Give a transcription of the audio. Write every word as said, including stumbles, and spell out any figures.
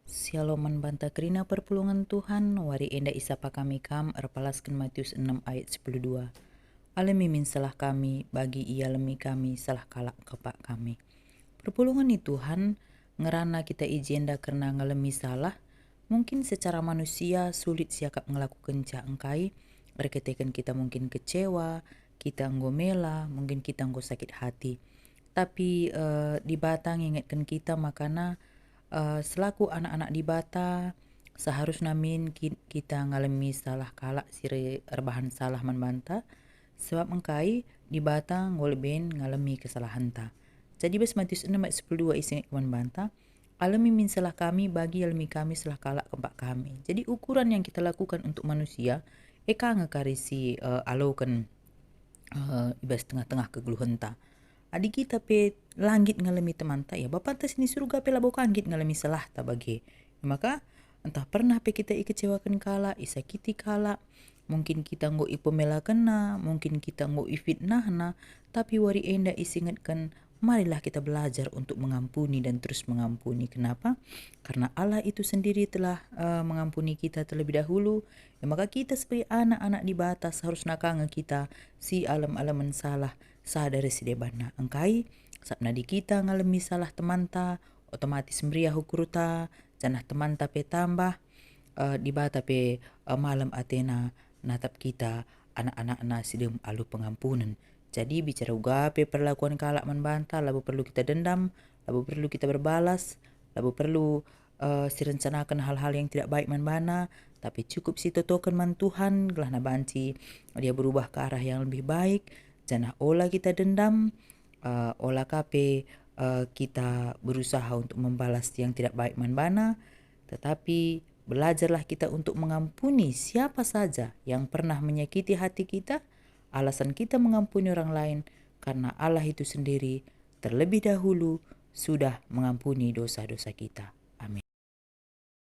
Shalom man banta kerina perpulungen Tuhan, wari enda isapa kami kam erpalasken Matius enem ayat sepuluh dua. Alemi min salah kami, bagi ialemi kami salah kalak kempak kami. Perpulungen ni Tuhan, ngerana kita i jenda kerna ngalemi salah, mungkin secara manusia sulit siakap ngelakukenca engkai, erkiteken kita mungkin kecewa, kita enggo mela, mungkin kita enggo sakit hati. Tapi, eh, Dibata ngingetken kita makana, eh, selaku anak-anak Dibata, seharusna min ki-, kita ngalemi salah kalak si re-, erbahan salah man banta, sebab engkai Dibata enggo leben ngalemi kesalahenta. Jadi bas Matius enem ayat sepuluh dua isingetken man banta, "Alemi min salah kami, bagi alemi kami salah kalak kempak kami." Jadi ukuran yang kita lakukan untuk manusia, e ka nge kari si, eh, aloken, eh, i bas tengah-tengah kegeluhenta. Adi kita pe la nggit ngalemi temanta, ya, Bapanta si ni Surga pe labo ka nggit ngalemi salahta bage. Maka, entah pernah pe kita ikecewaken kalak, isakiti kalak, mungkin kita enggo ipemelakenna, mungkin kita enggo ifitnahna, tapi wari enda isingetken, marilah kita belajar untuk mengampuni dan terus mengampuni. Kenapa? Karena Allah itu sendiri telah, eh, mengampuni kita terlebih dahulu. Ya, maka kita sebagai anak-anak Dibata seharusna ka nge kita si alem-alemen salah sada ras si debanna. Engkai? Sabap adi kita ngalemi salah temanta, otomatis meriah ukurta, janah temanta pe tambah, eh, Dibata pe, eh, malem atena natap kita anak-anakna si dem alu pengampunen. Jadi bicara uga pe perlakuan kalak man banta, labo perlu kita dendam, labo perlu kita berbalas, labo perlu, eh, sirencanaken hal-hal yang tidak baik man bana, tapi cukup sitotoken man Tuhan, gelahna banci dia berubah ke arah yang lebih baik, janah ola kita dendam, eh, ola ka pe, eh, kita berusaha untuk membalas yang tidak baik man bana, tetapi belajarlah kita untuk mengampuni siapa saja yang pernah menyakiti hati kita. Alasan kita mengampuni orang lain karena Allah itu sendiri terlebih dahulu sudah mengampuni dosa-dosa kita.